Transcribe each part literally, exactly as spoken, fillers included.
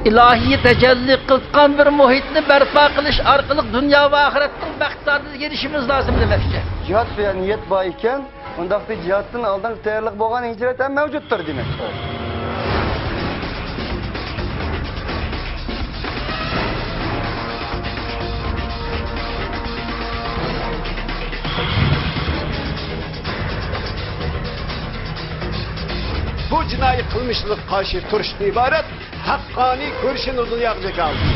ئىلاھىي تەجەللى قىلغان بىر مۇھىتنى بەرپا قىلىش ئارقىلىق دۇنيا ۋە ئاخىرەتنىڭ بەختىدارلىقىغا ئېرىشىشىمىز لازىم دېمەكچى. جىھاد بىلەن نىيەت بار ئىكەن، ئۇنداقتا جىھادتىن ئالدىنقى تەييارلىق بولغان ھىجرەت ھەم مەۋجۇتتۇر دېمەك. بۇ جىنايى قىلمىشلىق قارشى تۇرۇشتىن ئىبارەت ھەققانىي كۈرىشىنى دۇنياغا جاكارلىدى.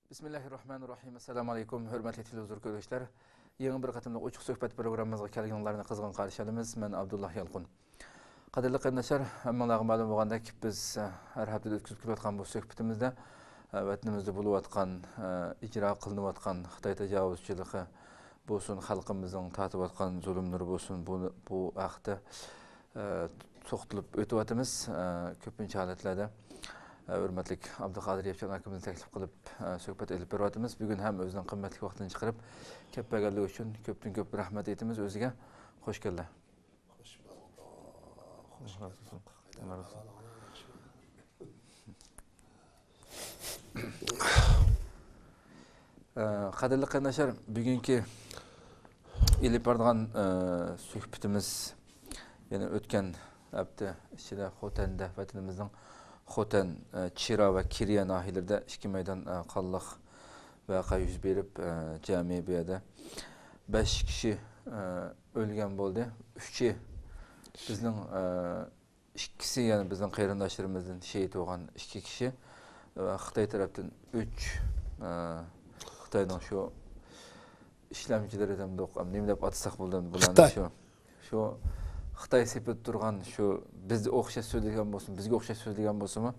بىسمىللاھىررەھمانىررەھىم. ئەسسالامۇ ئەلەيكۇم، ھۆرمەتلىك تېلېۋىزور كۆرگۈچىلەر. يېڭى بىر قېتىملىق ئوچۇق سۆھبەت پروگراممىمىزغا كەلگىنىڭلارنى قىزغىن قارشى ئالىمىز. مەن ئابدۇللا يالقۇن. قەدىرلىك قېرىنداشلار، ھەممىڭلارغا مەلۇم بولغاندەك، بىز، ئە، ھەر ھەپتىدە ئۆتكۈزۈپ كېلىۋاتقان بۇ سۆھبىتىمىزدە، ئە، ۋەتىنىمىزدە بولۇۋاتقان، ئە، ئىجرا قىلىنىۋاتقان خىتاي تاجاۋۇزچىلىقى بولسۇن، خەلقىمىزنىڭ تارتىۋاتقان زۇلۇملىرى بولسۇن، بۇ، بۇ ھەقتە، ئە، توختىلىپ ئۆتۈۋاتىمىز. ئە، كۆپىنچە ھالەتلەردە، ئە، ھۆرمەتلىك ئابدۇقادىر ياپچان ئاكىمىزنى تەكلىپ قىلىپ، ئە، سۆھبەت ئېلىپ بېرىۋاتىمىز. بۈگۈن ھەم ئۆزىنىڭ قىممەتلىك ۋاقتىنى چىقىرىپ، كەپ بەرگەنلىكى ئۈچۈن كۆپتىن كۆپ رەھمەت ئېيتىمىز ئۆزىگە. خوش كەلدى. خوش بولدۇق. خوش كەلدىڭ. ئە، قەدىرلىك قېرىنداشلار، بۈگۈنكى ئېلىپ بارىدىغان، ئە، سۆھبىتىمىز يەنە ئۆتكەن ھەپتە ئىچىدە خوتەندە، ۋەتىنىمىزنىڭ خوتەن، ئە، چىرا ۋە كېرىيە ناھىيەلىرىدە ئىككى مەيدان، ئە، قانلىق ۋەقە يۈز بېرىپ، ئە، جەمئىي بۇ يەردە بەش كىشى، ئە، ئۆلگەن بولدى. ئۈچى بىزنىڭ، ئە، ئىككىسى يەنە بىزنىڭ قېرىنداشلىرىمىزدىن شېھىت بولغان ئىككى كىشى ۋە خىتاي تەرەپتىن ئۈچ، ئە، خىتاينىڭ شۇ ئىشلەمچىلىرى دەمدۇق، نېمە دەپ ئاتىساق بولىدۇ بۇلارنى؟ خىتاي. شۇ، شۇ خىتاي سېپىدە تۇرغان، شۇ بىزگە ئوخشاش سۆزلىگەن بولسۇن، بىزگە ئوخشاش سۆزلىگەن بولسىمۇ،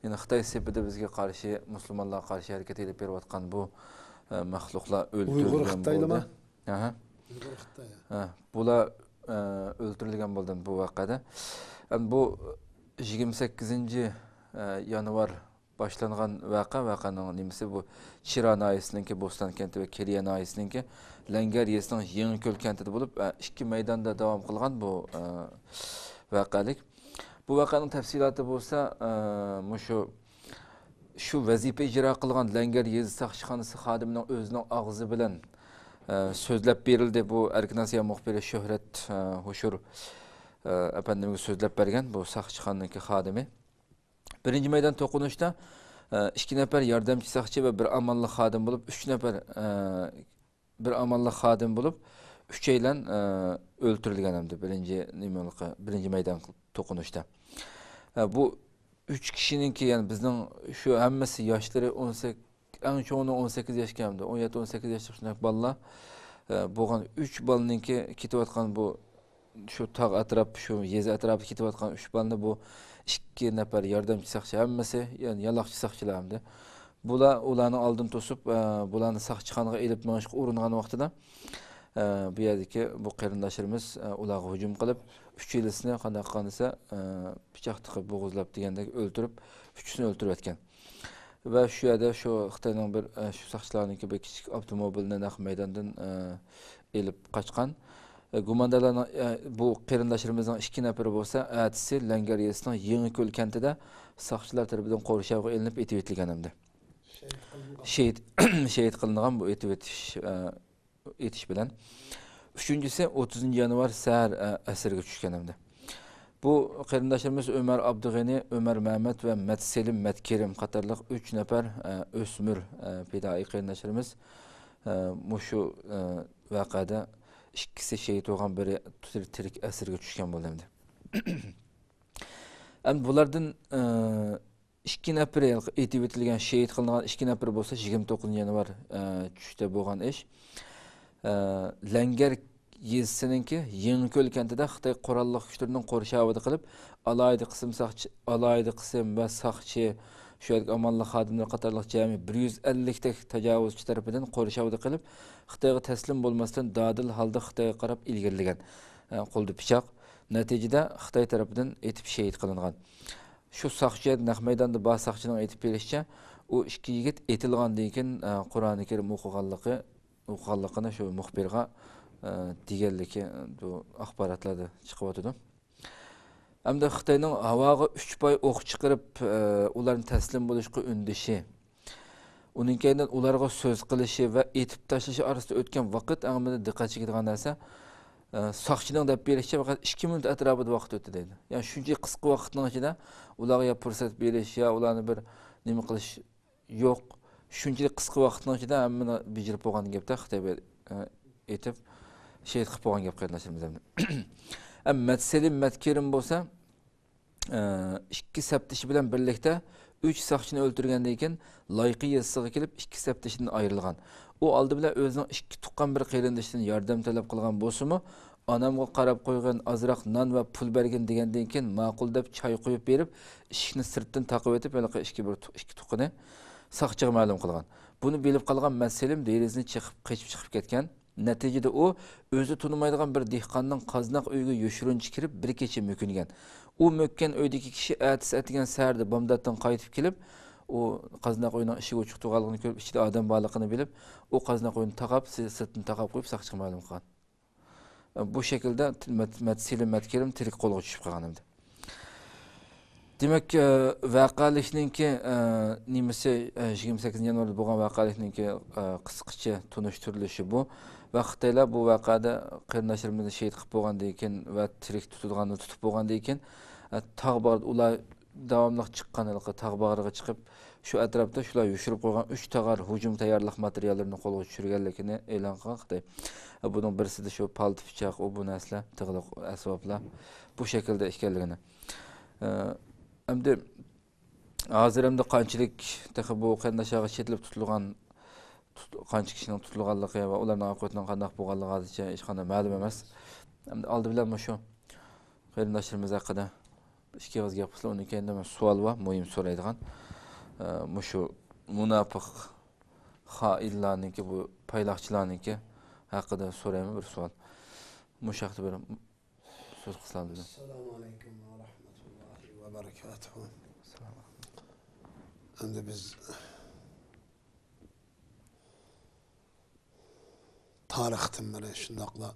يەنە خىتاي سېپىدە بىزگە قارشى، مۇسۇلمانلارغا قارشى ھەرىكەت ئېلىپ بېرىۋاتقان بۇ، ئە، مەخلۇقلار ئۇيغۇر ئۆلتۈرۈلگەن خىتايلىما؟ بولدى. ئەھە. ئۇيغۇر خىتاي. ھە، بۇلار، ئە، ئۆلتۈرۈلگەن بولدى بۇ ۋەقەدە. ئەمدى بۇ يىگىرمە سەككىزىنچى، ئە، يانۋار باشلانغان ۋەقە، ۋەقەنىڭ نېمىسى بۇ چىرا ناھىيەسىنىڭكى بوستان كەنتى ۋە كېرىيە ناھىيەسىنىڭكى لەڭگەر يېزىسىنىڭ يېڭىكۆل كەنتىدە بولۇپ، ئە، ئىككى مەيداندا داۋام قىلغان بۇ، ئە، ۋەقەلىك. بۇ ۋەقەنىڭ تەپسىلاتى بولسا، ئە، مۇشۇ، شۇ ۋەزىپە ئىجرا قىلغان لەڭگەر يېزا ساقچىخانىسى خادىمىنىڭ ئۆزىنىڭ ئاغزى بىلەن، ئە، سۆزلەپ بېرىلدى. بۇ ئەركىن ئاسىيا مۇخبىرى شۆھرەت، ئە، ھوشۇر، ئە، ئەپەندىمگە سۆزلەپ بەرگەن بۇ ساقچىخانىنىڭكى خادىمى. بىرىنچى مەيدان توقۇنۇشتا، ئە، ئىككى نەپەر ياردەمچى ساقچى ۋە بىر ئامانلىق خادىم بولۇپ، ئۈچ نەپەر، ئە، بىر ئامانلىق خادىم بولۇپ، ئۈچەيلەن، ئە، ئۆلتۈرۈلگەن ئەمدى بىرىنچى نېمىلىقى، بىرىنچى مەيدان توقۇنۇشتا. ئە، بۇ ئۈچ كىشىنىڭكى، يەنى بىزنىڭ شۇ ھەممىسى ياشلىرى ئون سەككىز، ئەڭ چوڭىنىڭ ئون سەككىز ياشكەن ئەمدى، ئون يەتتە، ئون سەككىز ياشلىق شۇنداق بالىلار. ئە، بولغان ئۈچ بالىنىڭكى كېتىۋاتقان بۇ شۇ تاغ ئەتراپ، شۇ يېزا ئەتراپىدا كېتىۋاتقان ئۈچ بالىنى بۇ ئىككى نەپەر ياردەمچى ساقچى، ھەممىسى، يەنى يالاقچى ساقچىلار ئەمدى. بۇلار، ئۇلارنىڭ ئالدىنى توسۇپ، ئە، بۇلارنى ساقچىخانىغا ئېلىپ مېڭىشقا ئۇرۇنغان ۋاقتىدا، ئە، بۇ يەردىكى بۇ قېرىنداشلىرىمىز، ئە، ئۇلارغا ھۇجۇم قىلىپ، ئۈچىلىسىنى قانداق قىلغان دېسە، ئە، پىچاق تىقىپ، بوغۇزلاپ دېگەندەك ئۆلتۈرۈپ، ئۈچىسىنى ئۆلتۈرۈۋەتكەن. ۋە شۇ يەردە شۇ خىتاينىڭ بىر، ئە، شۇ ساقچىلارنىڭكى بىر كىچىك ئاپتوموبىلىنى نەق مەيداندىن، ئە، ئېلىپ قاچقان. ئە، گۇماندارلارنىڭ، ئە، بۇ قېرىنداشلىرىمىزنىڭ ئىككى نەپىرى بولسا، ئەتىسى لەڭگەر يېزىسىنىڭ يېڭىكۆل كەنتىدە ساقچىلار تەرىپىدىن قورشاۋغا ئېلىنىپ ئېتىۋېتىلگەن ئەمدى. شېھىت قىلىنغان. شېھىت، شېھىت قىلىنغان بۇ ئېتىۋېتىش، ئە، ئېتىش بىلەن. ئۈچىنچىسى ئوتتۇزىنچى يانۋار سەھەر، ئە، ئەسىرگە چۈشكەن ئەمدى. بۇ قېرىنداشلىرىمىز ئۆمەر ئابدۇغېنى، ئۆمەر مەمەت ۋە مەتسېلىم مەتكېرىم قاتارلىق ئۈچ نەپەر، ئە، ئۆسمۈر، ئە، پىدائىي قېرىنداشلىرىمىز، ئە، مۇشۇ، ئە، ۋەقەدە ئىككىسى شېھىت بولغان، بىرى تىر-، تىرىك ئەسىرگە چۈشكەن بولدى ئەمدى. ئەمدى بۇلاردىن، ئە، ئىككى نەپىرى ئېتىۋېتىلگەن، شېھىت قىلىنغان ئىككى نەپىرى بولسا يىگىرمە توققۇزىنچى يانۋار، ئە، چۈشتە بولغان ئىش. ئە، لەڭگەر يېزىسىنىڭكى يېڭىكۆل كەنتىدە خىتاي قوراللىق كۈچلىرىنىڭ قورشاۋىدا قېلىپ، ئالاھىدە قىسىم ساقچى، ئالاھىدە قىسىم ۋە ساقچى، شۇ يەردىكى ئامانلىق خادىملىرى قاتارلىق جەمئىي بىر يۈز ئەللىكتەك تاجاۋۇزچى تەرىپىدىن قورشاۋىدا قېلىپ، خىتايغا تەسلىم بولماستىن، دادىل ھالدا خىتايغا قاراپ ئىلگىرىلىگەن. ئە، قولىدا پىچاق. نەتىجىدە خىتاي تەرىپىدىن ئېتىپ شېھىت قىلىنغان. شۇ ساقچى، نەق مەيداندا بار ساقچىنىڭ ئېيتىپ بېرىشىچە، ئۇ ئىككى يىگىت ئېتىلغاندىن كېيىن، ئە، قۇرئانى كەرىم ئوقۇغانلىقى، ئوقۇغانلىقىنى شۇ مۇخبىرغا، ئە، دېگەنلىكى بۇ ئاخباراتلاردا چىقىۋاتىدۇ. ئەمدى خىتاينىڭ ھاۋاغا ئۈچ پاي ئوق چىقىرىپ، ئە، ئۇلارنى تەسلىم بولۇشقا ئۈندىشى، ئۇنىڭ كەينىدىن ئۇلارغا سۆز قىلىشى ۋە ئېتىپ تاشلىشى ئارىسىدا ئۆتكەن ۋاقىت ئەڭ دىققەت چېكىدىغان نەرسە، ئە، ساقچىنىڭ دەپ بېرىشىچە، پەقەت ئىككى مىنۇت ئەتراپىدا ۋاقىت ئۆتتى دەيدۇ. يەنى شۇنچە قىسقا ۋاقىتنىڭ ئىچىدە ئۇلارغا يا پۇرسەت بېرىش، يا ئۇلارنى بىر نېمە قىلىش يوق. شۇنچىلىك قىسقا ۋاقىتنىڭ ئىچىدە ھەممىنى بېجىرىپ بولغان گەپتە خىتاي بىر، ئە، ئېتىپ، شېھىت قىلىپ بولغان گەپ قېرىنداشلىرىمىز ئەمدى. ئەمما مەتسېلىم مەتكېرىم بولسا، ئە، ئىككى سەپدىشى بىلەن بىرلىكتە ئۈچ ساقچىنى ئۆلتۈرگەندىن كېيىن، لايقى يېزىسىغا كېلىپ، ئىككى سەپدىشىدىن ئايرىلغان. ئۇ ئالدى بىلەن ئۆزىنىڭ ئىككى تۇغقان بىر قېرىندىشىدىن ياردەم تەلەپ قىلغان بولسىمۇ، ئانامغا قاراپ قويغىن، ئازراق نان ۋە پۇل بەرگىن دېگەندىن كېيىن، ماقۇل دەپ چاي قۇيۇپ بېرىپ، ئىشىكنى سىرتتىن تاقىۋېتىپ، ھېلىقى ئىككى بىر تۇ-، ئىككى تۇغقىنى ساقچىغا مەلۇم قىلغان. بۇنى بىلىپ قالغان مەتسېلىم دېرىزىنى چېقىپ، قېچىپ چىقىپ كەتكەن. نەتىجىدە ئۇ ئۆزى تونۇمايدىغان بىر دېھقاننىڭ قازناق ئۆيىگە يوشۇرۇنچە كىرىپ، بىر كېچە مۆكۈنگەن. ئۇ مۆككەن ئۆيدىكى كىشى ئەتىسى ئەتىگەن سەھەردە بامداتتىن قايتىپ كېلىپ، ئۇ قازناق ئۆينىڭ ئىشىك ئوچۇق تۇرغانلىقىنى كۆرۈپ، ئىچىدە ئادەم بارلىقىنى بىلىپ، ئۇ قازناق ئۆينى تاقاپ، سى-، سىرتىنى تاقاپ قويۇپ، ساقچىغا مەلۇم قىلغان. بۇ شەكىلدە مەت-، مەتسىلى مەتكېرىم تىرىك قولغا چۈشۈپ قالغان ئىدى. دېمەك، ئە، ۋەقەلىكنىڭكى، ئە، نېمىسى، ئە، يىگىرمە سەككىزىنچى يانۋاردا بولغان ۋەقەلىكنىڭكى، ئە، قىسقىچە تونۇشتۇرۇلۇشى بۇ. ۋە خىتايلار بۇ ۋەقەدە قېرىنداشلىرىمىزنى شېھىت قىلىپ بولغاندىن كېيىن ۋە تىرىك تۇتىدىغاننى تۇتۇپ بولغاندىن كېيىن، ئە، تاغ باغرىدا ئۇلار داۋاملىق چىققان ھېلىقى تاغ باغرىغا چىقىپ، شۇ ئەتراپتا شۇلار يوشۇرۇپ قويغان ئۈچ تاغار ھۇجۇم تەييارلىق ماتېرىياللىرىنى قولغا چۈشۈرگەنلىكىنى ئېلان قىلغان خىتاي. بۇنىڭ بىرسىدە شۇ پالتا پىچاق، ئۇ بۇ نەرسىلەر، تىغلىق ئەسۋابلار بۇ شەكىلدە ئىكەنلىكىنى. ئە، ئەمدى ھازىر ئەمدى قانچىلىك تېخى بۇ قېرىنداشلارغا چېتىلىپ تۇتۇلغان، تۇت-، قانچە كىشىنىڭ تۇتۇلغانلىقى ۋە ئۇلارنىڭ ئاقىۋىتىنىڭ قانداق بولغانلىقى ھازىرچە ھېچقانداق مەلۇم ئەمەس. ئەمدى ئالدى بىلەن مۇشۇ قېرىنداشلىرىمىز ھەققىدە ئىككى ئېغىز گەپ قىلسا، ئۇنىڭ كەينىدە مەن سوئال بار، مۇھىم سورايدىغان. ئە، مۇشۇ مۇناپىق خائىنلارنىڭكى، بۇ پايلاقچىلارنىڭكى ھەققىدە سورايمەن بىر سوئال. مۇشۇ ھەقتە بىر سۆز قىلساڭىز دېدىم. ئەسسالامۇ ئەلەيكۇم ۋە رەھمەتۇللاھى ۋە بەرىكاتۇھۇ. ئەمدى بىز تارىختىن بېرى شۇنداقلا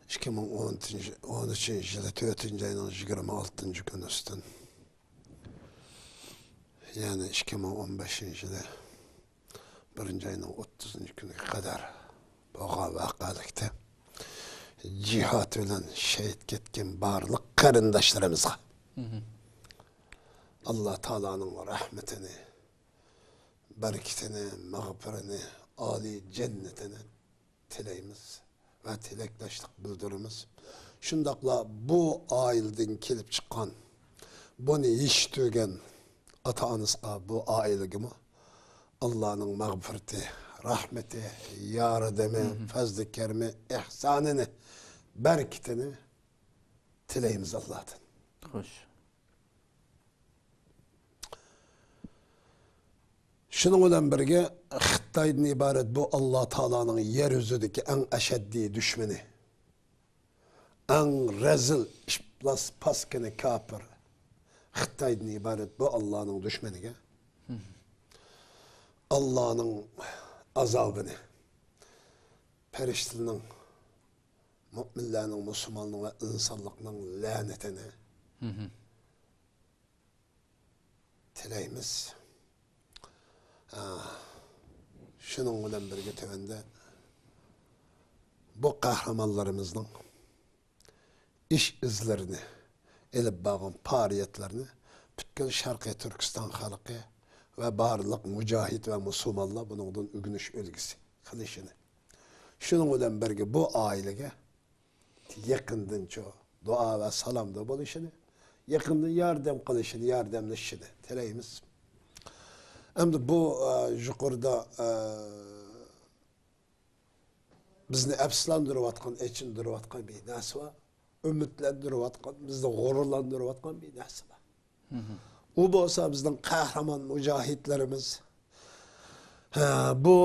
ئىككى مىڭ ئون ئۈچىنچى يىلى تۆتىنچى ئاينىڭ يىگىرمە ئالتىنچى كۈنى ئۈستۈن، يەنى ئىككى مىڭ ئون بەشىنچى يىلى بىرىنچى ئاينىڭ ئوتتۇزىنچى كۈنىگە قەدەر بولغان ۋەقەلىكتە جىھاد بىلەن شېھىت كەتكەن بارلىق قېرىنداشلىرىمىزغا ئاللا تائالانىڭ رەھمىتىنى، بەرىكىتىنى، مەغپىرىنى، ئالىي جەننىتىنى تىلەيمىز ۋە تىلەكداشلىق بىلدۈرىمىز. شۇنداقلا بۇ ئائىلىدىن كېلىپ چىققان، بۇنى يېتىشتۈرگەن ئاتا-ئانىسىغا، بۇ ئائىلىگىمۇ ئاللانىڭ مەغپىرىتى، رەھمىتى، ياردىمى، مم. پەزلى كەرىمى، ئېھسانىنى، بەرىكىتىنى تىلەيمىز ئاللادىن. خوش. شۇنىڭ بىلەن بىرگە، خىتايدىن ئىبارەت بۇ ئاللا تائالانىڭ يەر يۈزىدىكى ئەڭ ئەشەددىي دۈشمىنى، ئەڭ رەزىل، ئىپلاس، پاسكىنا كاپىر خىتايدىن ئىبارەت بۇ ئاللانىڭ دۈشمىنىگە ئاللانىڭ ئازابىنى، پەرىشتىلەرنىڭ، مۆمىنلەرنىڭ، مۇسۇلماننىڭ ۋە ئىنسانلىقنىڭ لەنىتىنى تىلەيمىز. ئا، شۇنىڭ بىلەن بىرگە تۆۋەندە بۇ قەھرىمانلىرىمىزنىڭ ئىش ئىزلىرىنى، ئېلىپ بارغان پائالىيەتلىرىنى پۈتكۈل شەرقىي تۈركىستان خەلقى ۋە بارلىق مۇجاھىد ۋە مۇسۇلمانلار بۇنىڭدىن ئۆگىنىش ئۈلگىسى قىلىشىنى، شۇنىڭ بىلەن بىرگە بۇ ئائىلىگە يېقىندىنچۇ دۇئا ۋە سالامدا بولۇشىنى، يېقىندىن ياردەم قىلىشىنى، ياردەملىشىشىنى تىلەيمىز. ئەمدى بۇ، ئە، يۇقىرىدا، ئە، بىزنى ئەپسۇسلاندۇرۇۋاتقان، ئېچىندۇرۇۋاتقان بىر نەرسە بار. ئۈمىدلەندۈرۈۋاتقان، بىزنى غۇرۇرلاندۇرۇۋاتقان بىر نەرسە بار. ئۇ بولسا بىزنىڭ قەھرىمان مۇجاھىدلىرىمىز. ھە، بۇ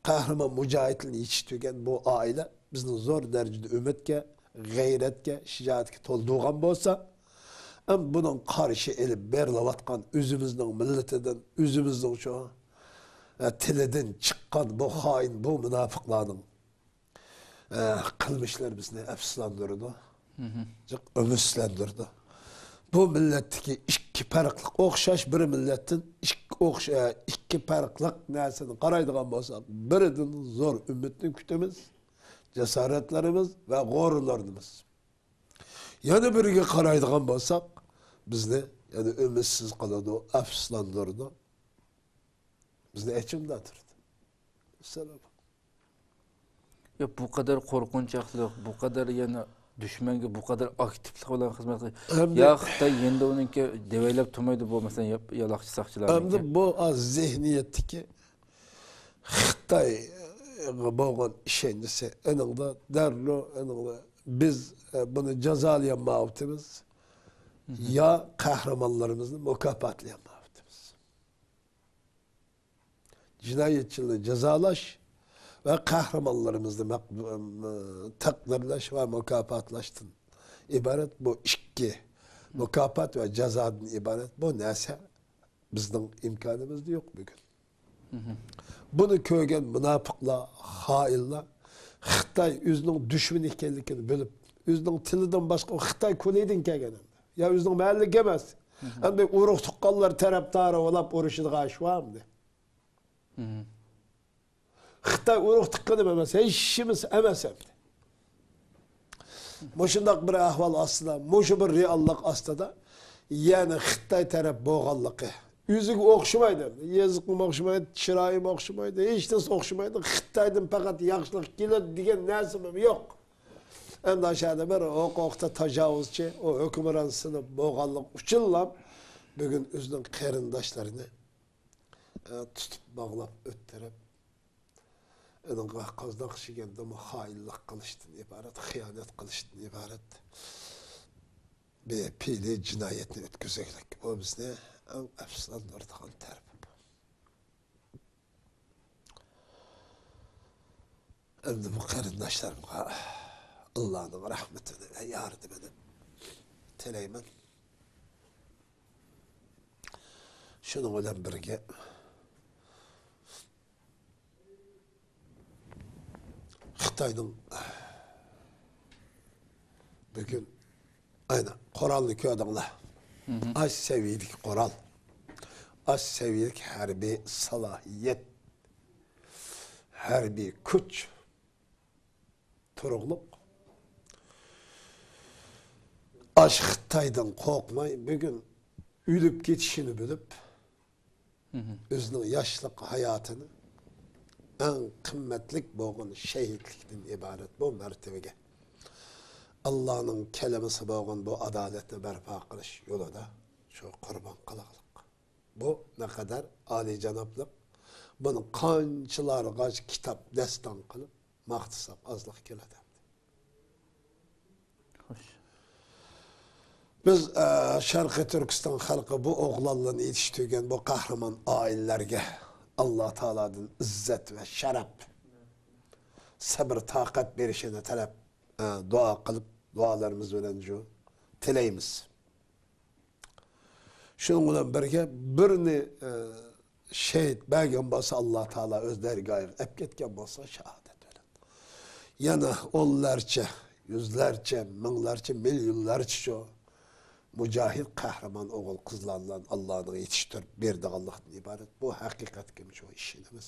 قەھرىمان مۇجاھىدلارنى يېتىشتۈرگەن بۇ ئائىلە بىزنى زور دەرىجىدە ئۈمىدكە، غەيرەتكە، شىجائەتكە تولدۇرغان بولسا، ھەم بۇنىڭ قارشى ئېلىپ بېرىلىۋاتقان ئۆزىمىزنىڭ مىللىتىدىن، ئۆزىمىزنىڭ شۇ، ئە، تىلىدىن چىققان بۇ خائىن، بۇ مۇناپىقلارنىڭ، ئە، قىلمىشلىرى بىزنى ئەپسۇسلاندۇرىدۇ، جىق ئۈمىدسىزلەندۈرىدۇ. بۇ مىللەتتىكى ئىككى پەرقلىق، ئوخشاش بىر مىللەتتىن ئىككى ئوخش-، ئە، ئىككى پەرقلىق نەرسىنى قارايدىغان بولساق، بىرىدىن زور ئۈمىدنى كۈتىمىز، جاسارەتلىنىمىز ۋە غۇرۇرلىنىمىز. يەنە بىرىگە قارايدىغان بولساق، بىزنى يەنە ئۈمىدسىز قىلىدۇ، ئەپسۇسلاندۇرىدۇ. بىزنى ئېچىنداتىدۇ. ۋەسسالام. يا، بۇ قەدەر قورقۇنچاقلىق، بۇ قەدەر يەنە دۈشمەنگە بۇ قەدەر ئاكتىپلىق بىلەن خىزمەت قىلىش. ئەمدى، يا خىتاي يەنە ئۇنىڭكى دېۋەيلەپ تۇرمايدۇ بۇ، مەسىلەن، يا-، يالاقچى ساقچىلارنىڭكى. ئەمدى بۇ ئاز زېھنىيەتتىكى خىتايغا بولغان ئىشەنچىسى ئېنىڭدا دەررۇ ئېنىڭدا بىز، ئە، بۇنى جازالىيالمايۋاتىمىز. يا قەھرىمانلىرىمىزنى مۇكاپاتلىيالمايۋاتىمىز. جىنايەتچىلەرنى جازالاش ۋە قەھرىمانلىرىمىزنى مەق-، تەقدىرلەش ۋە مۇكاپاتلاشتىن ئىبارەت بۇ ئىككى، مۇكاپات ۋە جازادىن ئىبارەت بۇ نەرسە بىزنىڭ ئىمكانىمىزدا يوق بۈگۈن. بۇنى كۆرگەن مۇناپىقلار، خائىنلار خىتاي ئۆزىنىڭ دۈشمىنى ئىكەنلىكىنى بىلىپ، ئۆزىنىڭ تىلىدىن باشقا، خىتاي كۇلىدىن كەلگەن يا ئۆزىنىڭ مەھەللىكى ئەمەس. ئەمدى ئۇرۇق تۇغقانلار تەرەپدارى بولاپ ئۇرۇشىدىغان ئىش بارمىدى؟ خىتاي ئۇرۇق تۇغقىنىم ئەمەس، ھېچ ئىشىمىز ئەمەس ئەمدى. مۇشۇنداق بىر ئەھۋال ئاستىدا، مۇشۇ بىر رېئاللىق ئاستىدا، يەنى خىتاي تەرەپ بولغانلىقى ئۆزىگە ئوخشىمايدۇ. يېزىقىمۇ ئوخشىمايدۇ، چىرايىمۇ ئوخشىمايدۇ، ھېچنېمىسى ئوخشىمايدۇ. خىتايدىن پەقەت ياخشىلىق كېلىدۇ دېگەن نەرسىمۇ يوق. ئەمدى ئاشۇ يەردە بىر ھوقۇقتا تاجاۋۇزچى، ئۇ ھۆكۈمران سىنىپ بولغانلىقى ئۈچۈنلا بۈگۈن ئۆزىنىڭ قېرىنداشلىرىنى، ئە، تۇتۇپ باغلاپ ئۆلتۈرۈپ، ئۇنىڭغا قازناق ئىشىگەندىمۇ خائىنلىق قىلىشتىن ئىبارەت، خىيانەت قىلىشتىن ئىبارەت بىر پېئىلىي جىنايەتنى ئۆتكۈزگەنلىك. بۇ بىزنى ئەڭ ئەپسۇسلاندۇرىدىغان تەرىپى بۇ. ئەمدى بۇ قېرىنداشلىرىمغا ئاللانىڭ رەھمىتىنى ۋە ياردىمىنى تىلەيمەن. شۇنىڭ بىلەن بىرگە، خىتاينىڭ بۈگۈن، ئاينا، قورالنى كۆردۈڭلار. ئاش سەۋىيەلىك قورال. ئاش سەۋىيەلىك ھەربىي سالاھىيەت، ھەربىي كۈچ تۇرۇقلۇق. ئاش خىتايدىن قورقماي، بۈگۈن ئۆلۈپ كېتىشىنى بىلىپ، ئۆزىنىڭ ياشلىق ھاياتىنى ئەڭ قىممەتلىك بولغان شەھىدلىكتىن ئىبارەت بۇ مەرتىۋىگە، ئاللانىڭ كەلىمىسى بولغان بۇ ئادالەتنى بەرپا قىلىش يولىدا شۇ قۇربان قىلغانلىق. بۇ نەقەدەر ئالىيجانابلىق، بۇنى قانچىلارغا كىتاب داستان قىلىپ ماختىساق ئازلىق كېلىدۇ. بىز، ئە، شەرقىي تۈركىستان خەلقى بۇ ئوغلانلارنى يېتىشتۈرگەن بۇ قەھرىمان ئائىلىلەرگە ئاللا تائالادىن ئىززەت ۋە شەرەپ، سەبرى تاقەت بېرىشىنى تەلەپ، ئە، دۇئا قىلىپ، دۇئالىرىمىز بىلەن شۇ تىلەيمىز. شۇنىڭ بىلەن بىرگە، بىرنى، ئە، شېھىت بەرگەن بولسا، ئاللا تائالا ئۆز دەرگاھىغا ئەپ كەتكەن بولسا، شاھادەت بىلەن. يەنە ئونلارچە، يۈزلەرچە، مىڭلارچە، مىليونلارچە شۇ مۇجاھىد قەھرىمان ئوغۇل قىزلارنى ئاللانىڭ يېتىشتۈرۈپ بېرىدىغانلىقتىن ئىبارەت. بۇ ھەقىقەتكە شۇ ئىشىنىمىز.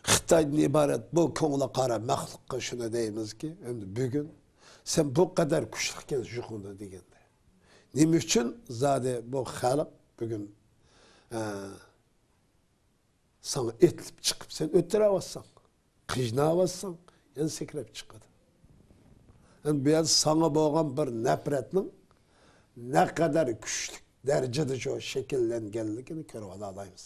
خىتايدىن ئىبارەت بۇ كۆڭلى قارا مەخلۇققا شۇنى دەيمىزكى، ئەمدى بۈگۈن سەن بۇ قەدەر كۈچلۈككەن يۈزۈڭدە دېگەندە. نېمە ئۈچۈن زادى بۇ خەلق بۈگۈن، ئە، ساڭا ئېتىلىپ چىقىپ سەن ئۆتتۈرەۋاتساڭ، قىيناۋاتساڭ، يەنە سەكرەپ چىقىدۇ. يەنى بۇ يەردە ساڭا بولغان بىر نەپرەتنىڭ نەقەدەر كۈچلۈك دەرىجىدە شۇ شەكىللەنگەنلىكىنى كۆرۈۋالالايمىز.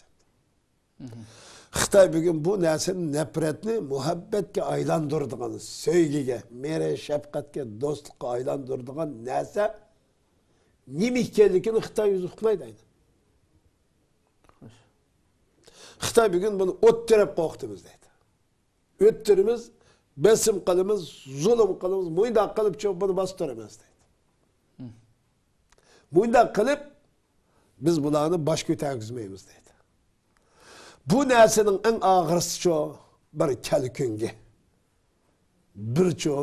خىتاي بۈگۈن بۇ نەرسىنى، نەپرەتنى مۇھەببەتكە ئايلاندۇرىدىغان، سۆيگۈگە، مېھرى شەپقەتكە، دوستلۇققا ئايلاندۇرىدىغان نەرسە نېمە ئىكەنلىكىنى خىتاي ئۆزى ئۇقمايدۇ ئەينەن. خىتاي بۈگۈن بۇنى ئوتتۇرىغا قويۇپ دەيدۇ. ئۆتتۈرىمىز، بېسىم قىلىمىز، زۇلۇم قىلىمىز، مۇنداق قىلىپ چوپىنى باستۇرىمىز دەيدۇ. مۇنداق قىلىپ، بىز بۇلارنى باش كۆتەرگۈزمەيمىز دەيدۇ. بۇ نەرسىنىڭ ئەڭ ئاخىرىسىچۇ، بىر كەلكۈنگە، بىرچۇ،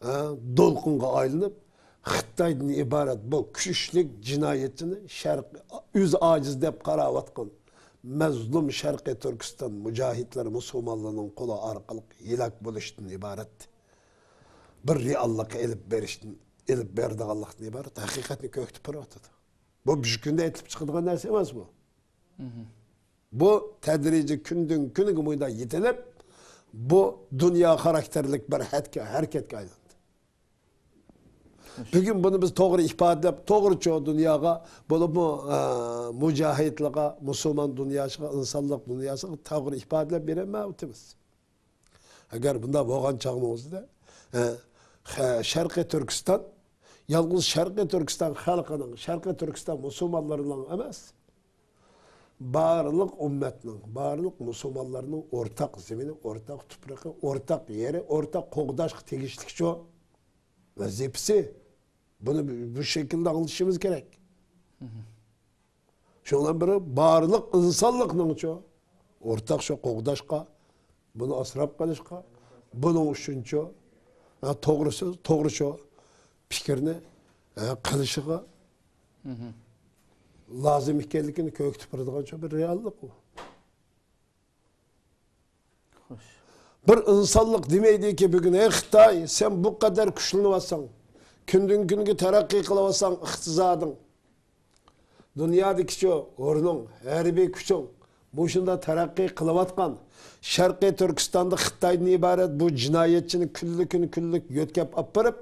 ھە، دولقۇنغا ئايلىنىپ، خىتايدىن ئىبارەت بۇ كۈچلۈك جىنايەتچىنى شەرق، ئۆزى ئاجىز دەپ قاراۋاتقان مەزلۇم شەرقىي تۈركىستان مۇجاھىدلىرى مۇسۇلمانلارنىڭ قولى ئارقىلىق ھېلاك بولۇشتىن ئىبارەت بىر رېئاللىققا ئېلىپ بېرىشتىن، ئېلىپ بېرىدىغانلىقتىن ئىبارەت ھەقىقەتنى كۆكتە پۇرىۋاتىدۇ. بۇ بىر كۈندە ئېيتىلىپ چىقىدىغان نەرسە ئەمەس بۇ. بۇ تەدرىجىي كۈندىن كۈنگە مۇنداق يېتىلىپ، بۇ دۇنيا خاراكتېرلىك بىر ھەتكە-، ھەرىكەتكە ئايلاندى. بۈگۈن بۇنى بىز توغرا ئىپادىلەپ، توغرىچۇ دۇنياغا، بولۇپمۇ، ئە، مۇجاھىدلارغا، مۇسۇلمان دۇنياسىغا، ئىنسانلىق دۇنياسىغا توغرا ئىپادىلەپ بېرەلمەيۋاتىمىز. ئەگەر بۇنداق بولغان چاغىمىزدا، ئە، خە-، شەرقىي تۈركىستان، يالغۇز شەرقىي تۈركىستان خەلقىنىڭ، شەرقىي تۈركىستان مۇسۇلمانلىرىنىڭ ئەمەس، بارلىق ئۈممەتنىڭ، بارلىق مۇسۇلمانلارنىڭ ئورتاق زېمىنى، ئورتاق تۇپرىقى، ئورتاق يېرى، ئورتاق قوغداشقا تېگىشلىكچۇ ۋەزىپىسى. بۇنى بۇ شەكىلدە ئاڭلىتىشىمىز كېرەك. شۇنىڭ بىلەن بىر بارلىق ئىنسانلىقنىڭچۇ ئورتاق شۇ قوغداشقا، بۇنى ئاسراپ قېلىشقا، بۇنىڭ ئۈچۈنچۇ، ھە، توغرا سۆز، توغرا شۇ پىكىرنى، ھە، قىلىشىغا لازىم ئىكەنلىكىنى كۆرسىتىپ بېرىدىغان شۇ بىر رېئاللىق ئۇ. خوش. بىر ئىنسانلىق دېمەيدىكى بۈگۈن، ئەي خىتاي، سەن بۇ قەدەر كۈچلىنىۋاتساڭ، كۈندىن كۈنگە تەرەققىي قىلىۋاتساڭ ئىقتىسادىڭ، دۇنيادىكىچۇ ئورنۇڭ، ھەربىي كۈچۈڭ مۇشۇنداق تەرەققىي قىلىۋاتقان، شەرقىي تۈركىستاندا خىتايدىن ئىبارەت بۇ جىنايەتچىنى كۈنلۈكۈن كۈنلۈك يۆتكەپ ئاپىرىپ،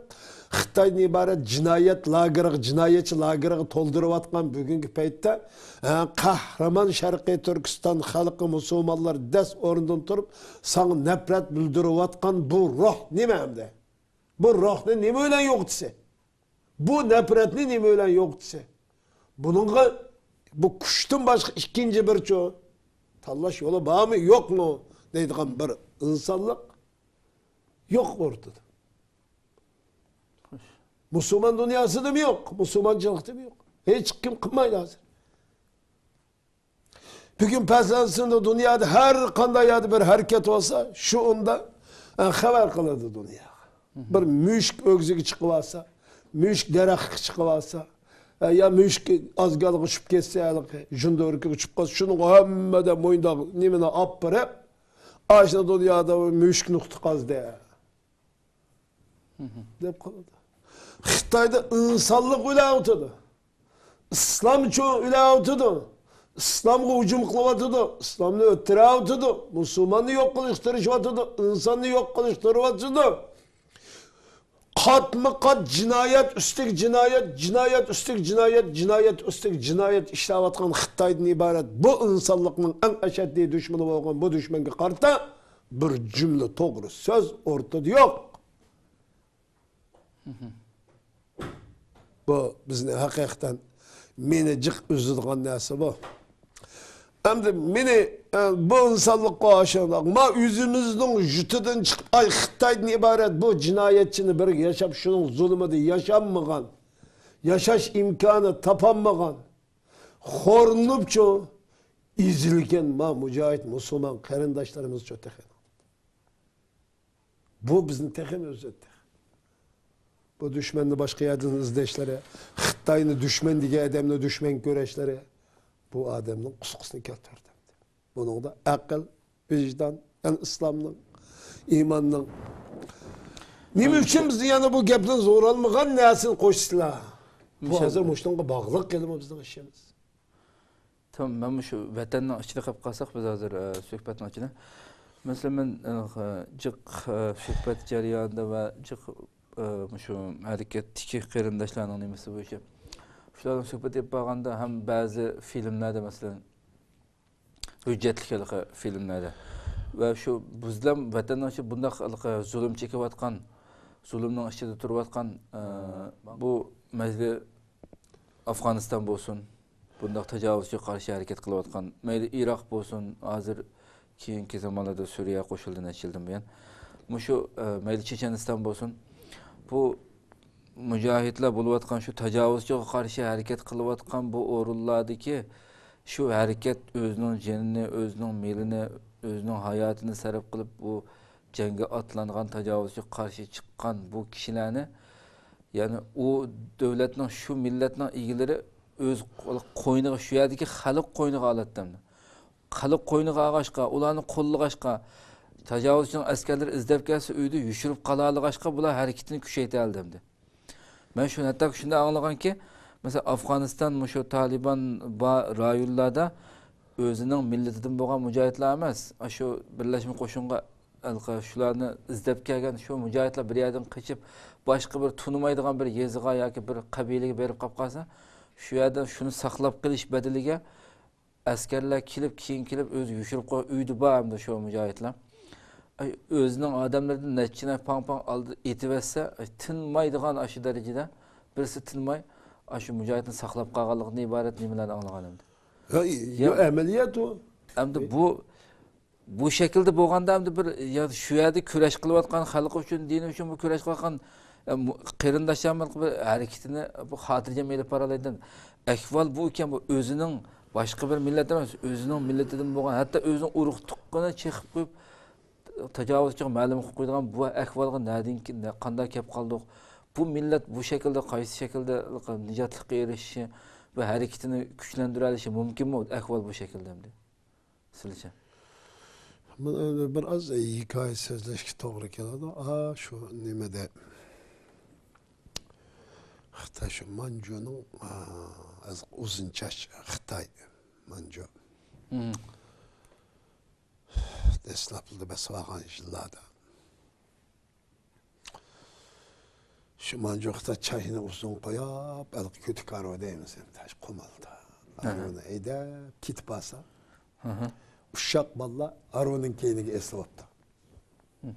خىتايدىن ئىبارەت جىنايەت لاگېرىغا، جىنايەتچى لاگېرىغا تولدۇرۇۋاتقان بۈگۈنكى پەيتتە، ھە، قەھرىمان شەرقىي تۈركىستان خەلقى، مۇسۇلمانلار دەس ئورنىدىن تۇرۇپ، ساڭا نەپرەت بىلدۈرۈۋاتقان بۇ روھ نېمە ئەمدى؟ بۇ روھنى نېمە بىلەن يوقىتىسەن؟ بۇ نەپرەتنى نېمە بىلەن يوقىتىسەن؟ بۇنىڭغا، بۇ كۈچتىن باشقا ئىككىنچى بىرچۇ تاللاش يولى بارمۇ، يوقمۇ دەيدىغان بىر ئىنسانلىق يوق ئورتىدا. مۇسۇلمان دۇنياسىدىمۇ يوق، مۇسۇلمانچىلىقتىمۇ يوق. ھېچكىم قىلمايدۇ ھازىر. بۈگۈن پەسلەنسىندۇ دۇنيادا ھەر قانداق يەردە بىر ھەرىكەت بولسا، شۇ ئۇندا، ئە، خەۋەر قىلىدۇ دۇنياغا. بىر مۈشۈك ئۆگزىگە چىقىۋالسا، مۈشۈك دەرەخكە چىقىۋالسا، ئە، يا مۈشۈك ئازگالغا چۈشۈپ كەتسە، ھېلىقى جۇندۇركىغا چۈشۈپ قالسا، شۇنىڭغا ھەممىدە موينىدا نېمىنى ئاپىرىپ، ئاشۇ دۇنيادا مۈشۈك نۇقتا قازدى. دەپ قالىدۇ. خىتايدا ئىنسانلىق ئۆلەۋاتىدۇ. ئىسلامچۇ ئۆلەۋاتىدۇ. ئىسلامغا ھۇجۇم قىلىۋاتىدۇ. ئىسلامنى ئۆلتۈرۈۋاتىدۇ. مۇسۇلماننى يوق قىلىشقا تىرىشىۋاتىدۇ. ئىنساننى يوق قىلىشقا تىرىشىۋاتىدۇ. قاتمۇ قات جىنايەت ئۈستىگە جىنايەت، جىنايەت ئۈستىگە جىنايەت، جىنايەت ئۈستىگە جىنايەت ئىشلەۋاتقان خىتايدىن ئىبارەت بۇ ئىنسانلىقنىڭ ئەڭ ئەشەددىي دۈشمىنى بولغان بۇ دۈشمەنگە قارىتا بىر جۈملە توغرا سۆز ئورتىدا يوق. بۇ بىزنى ھەقىقەتەن مېنى جىق ئۈزىدىغان نەرسە بۇ. ئەمدى مېنى، ئە، بۇ ئىنسانلىققا ئاشۇنداق، ما ئۆزىمىزنىڭ يۇرتىدىن چىقىپ، ئاي، خىتايدىن ئىبارەت بۇ جىنايەتچىنى بىر ياشاپ، شۇنىڭ زۇلۇمىدا ياشانمىغان، ياشاش ئىمكانى تاپالمىغان، خورلىنىپچۇ ئېزىلگەن ما مۇجاھىد مۇسۇلمان قېرىنداشلىرىمىزچۇ تېخى. بۇ بىزنى تېخىمۇ ئۈزىدۇ. بۇ دۈشمەننى باشقا يەردىن ئىزدەشلىرى، خىتاينى دۈشمەن دېگەن ئادەمنى دۈشمەن كۆرۈشلىرى بۇ ئادەمنىڭ قۇسقىسىنى كەلتۈردى. بۇنىڭدا ئەقىل، ۋىجدان، يەنى ئىسلامنىڭ، ئىماننىڭ. نېمە ئۈچۈن بىز يەنە بۇ گەپنى زورالمىغان نەرسىنى قوشسىلا؟ بۇ ھازىر مۇشۇنىڭغا باغلىق كېلىمۇ بىزنىڭ ئىشىمىز. تامام، مەن مۇشۇ ۋەتەننىڭ ئىچىدە قېلىپ قالساق، بىز ھازىر، ئە، سۆھبەتنىڭ ئىچىدە. مەسىلەن، مەن، ئە، جىق، ئە، سۆھبەت جەريانىدا ۋە جىق، ئە، مۇشۇ ھەرىكەتتىكى قېرىنداشلارنىڭ نېمىسى بويىچە شۇلارنىڭ سۆھبەت ئېلىپ بارغاندا ھەم بەزى فىلىملەردە، مەسىلەن، ھۆججەتلىك ھېلىقى فىلىملەردە ۋە شۇ بىزلەم ۋەتەننىڭ ئىچىدە بۇنداق ھېلىقى زۇلۇم چېكىۋاتقان، زۇلۇمنىڭ ئىچىدە تۇرۇۋاتقان، ئە، بۇ مەيلى ئافغانىستان بولسۇن، بۇنداق تاجاۋۇزچىغا قارشى ھەرىكەت قىلىۋاتقان، مەيلى ئىراق بولسۇن، ھازىر كېيىنكى زامانلاردا سۈرىيە قوشۇلدى نەچچە يىلدىن بۇيان. مۇشۇ، ئە، مەيلى چېچەنىستان بولسۇن، بۇ مۇجاھىدلار بولۇۋاتقان شۇ تاجاۋۇزچىغا قارشى ھەرىكەت قىلىۋاتقان بۇ ئورۇنلاردىكى شۇ ھەرىكەت ئۆزىنىڭ جېنىنى، ئۆزىنىڭ مېلىنى، ئۆزىنىڭ ھاياتىنى سەرپ قىلىپ، بۇ جەڭگە ئاتلانغان، تاجاۋۇزچىغا قارشى چىققان بۇ كىشىلەرنى، يەنى ئۇ دۆلەتنىڭ، شۇ مىللەتنىڭ ئىگىلىرى ئۆز قوينىغا، شۇ يەردىكى خەلق قوينىغا ئالاتتى ئەمدى. خەلق قوينىغا ئالغاچقا، ئۇلارنى قوللىغاچقا، تاجاۋۇزچىنىڭ ئەسكەرلىرى ئىزدەپ كەلسە، ئۆيدە يوشۇرۇپ قالالىغاچقا، بۇلار ھەرىكىتىنى كۈچەيتەلىدى ئەمدى. مەن شۇنى ھەتتا شۇنداق ئاڭلىغانكى، مەسىلەن، ئافغانىستان مۇشۇ تالىبان بار رايونلاردا ئۆزىنىڭ مىللىتىدىن بولغان مۇجاھىدلار ئەمەس، ئاشۇ بىرلەشمە قوشۇنغا ھېلىقى شۇلارنى ئىزدەپ كەلگەن شۇ مۇجاھىدلار بىر يەردىن قېچىپ، باشقا بىر تونۇمايدىغان بىر يېزىغا ياكى بىر قەبىلىگە بېرىپ قاپ قالسا، شۇ يەردە شۇنى ساقلاپ قېلىش بەدىلىگە ئەسكەرلەر كېلىپ، كېيىن كېلىپ ئۆزى يوشۇرۇپ قويغان ئۆيدە بار ئەمدى شۇ مۇجاھىدلار. ئاي، ئۆزىنىڭ ئادەملىرىدىن نەچچىنى پاڭ-پاڭ ئالدى ئېتىۋەتسە، ئاي، تىنمايدىغان ئاشۇ دەرىجىدە بىرسى تىنماي، ئاشۇ مۇجاھىدنى ساقلاپ قالغانلىقىدىن ئىبارەت نېمىلەرنى ئاڭلىغان ئەمدى. ھە، يا ئەمەلىيەت ئۇ. ئەمدى بۇ، بۇ شەكىلدە بولغاندا ئەمدى بىر، يا شۇ يەردە كۈرەش قىلىۋاتقان خەلق ئۈچۈن، دىن ئۈچۈن بۇ كۈرەش قىلىۋاتقان، ئە، مۇ-، قېرىنداشلار بىر ھەرىكىتىنى بۇ خاتىرجەم ئېلىپ بارالايدۇ. ئەھۋال بۇ ئىكەن، بۇ ئۆزىنىڭ باشقا بىر مىللەت ئەمەس، ئۆزىنىڭ مىللىتىدىن بولغان، ھەتتا ئۆزىنىڭ ئۇرۇق تۇغقىنىنى چېقىپ قويۇپ، تاجاۋۇزچىغا مەلۇم قىلىپ قويىدىغان بۇ ئەھۋالغا نەدىن كېلىپ، قانداق كەپ قالدۇق؟ بۇ مىللەت بۇ شەكىلدە، قايسى شەكىلدە نىجاتلىققا ئېرىشىشى ۋە ھەرىكىتىنى كۈچلەندۈرەلىشى مۇمكىنمۇ؟ ئەھۋال بۇ شەكىلدە ئەمدى. سىلىچە؟ مانا، ئەمدى بىر ئاز ھېكايە سۆزلەشكە توغرا كېلىدۇ. ئا، شۇ نېمىدە، خىتاي، شۇ مانجۇنىڭ، ئا، ئۇزۇن چاچ خىتاي، مانجۇ. مم. دەسلەپتە بېسىۋالغان يىللاردا. شۇ مانجۇقتا چاينى ئۇزۇن قويۇپ، ھېلىقى كۆتۈك ھارۋا دەيمىز ئەمدى، قۇمۇلدا. ئەھە. ھارۋىنى ھەيدەپ كېتىپ بارسا، ئەھە، ئۇششاق بالىلار ھارۋىنىڭ كەينىگە ئېسىلىۋاپتۇ. ھىم.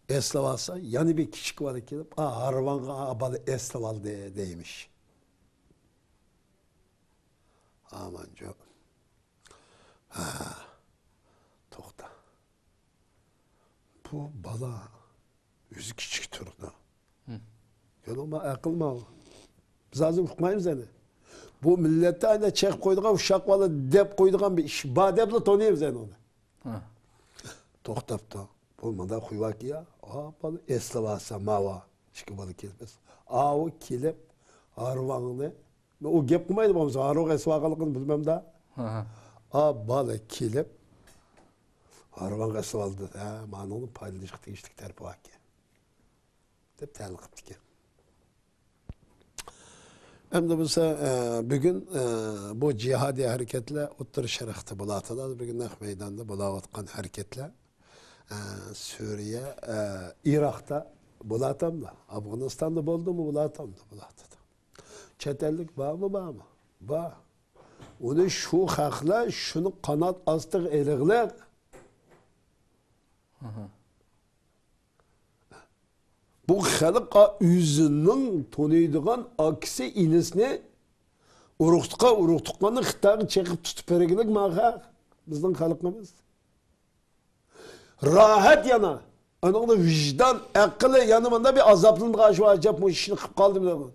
ئېسىلىۋالسا، يەنە بىر كىچىك بالا كېلىپ، «ئا، ھارۋاڭغا ئا بالا ئېسىلىۋالدى» دەيمىش. ئا مانجۇ. ھە، توختا. بۇ بالا ئۆزى كىچىك تۇرىدۇ. ھىم. يولۇما ئەقىل ماۋۇ. بىز ھازىر ئۇقمايمىز ئەنە. بۇ مىللەتتە ئەنە چېقىپ قويىدىغان ئۇششاق بالا دەپ قويىدىغان بىر ئىش بار دەپلا تونۇيمىز ئەنە ئۇنى. ھە. توختاپتۇ. بۇ مۇنداق خۇي باركى يا. ئا، بالا ئېسىلىۋالسا ماۋا. ئىككى بالا كېلىپ ئېسىل. ئاۋۇ كېلىپ ھارۋاڭنى، ئۇ گەپ قىلمايدۇ بولمىسا، ھارۋىغا ئېسىلىۋالغانلىقىنى بىلمەمدە. ھە، ھە. ئا، بالا كېلىپ ھارۋاڭغا ئېسىلىۋالدى. ھە، مانىڭدىن پايدىلىنىشقا تېگىشلىك تەرىپى باركەن. دەپ تەلىق قىپتىكەن. ئەمدى بولسا، ئە، بۈگۈن، ئە، بۇ جىھادىي ھەرىكەتلەر ئوتتۇرا شەرقتە بولاتىدۇ. بۈگۈن نەق مەيداندا بولاۋاتقان ھەرىكەتلەر، ئە، سۈرىيە، ئە، ئىراقتا بولاتامدۇ؟ ئافغانىستاندا بولدىمۇ؟ بولاتامدۇ؟ بولاتىدۇ. چەت ئەللىك بارمۇ؟ بارمۇ؟ بار. ئۇنى شۇ خەقلەر شۇنى قانات ئاستىغا ئېلىغلىق. ئاھا. بۇ خەلق ئا-، ئۆزىنىڭ تونۇيدىغان ئاكىسى، ئىنىسىنى، ئۇرۇق-تۇغقان، ئۇرۇق-تۇغقاننى خىتايغا چېقىپ تۇتۇپ بەرگۈلۈك ما خەق. بىزنىڭ خەلقىمىز. راھەت يەنە. ئانىڭدا ۋىجدان، ئەقلى يەنە مۇندا بىر ئازابلىنىدىغان شۇ ئەجەب مۇشۇ ئىشنى قىلىپ قالدىم دەيدۇ.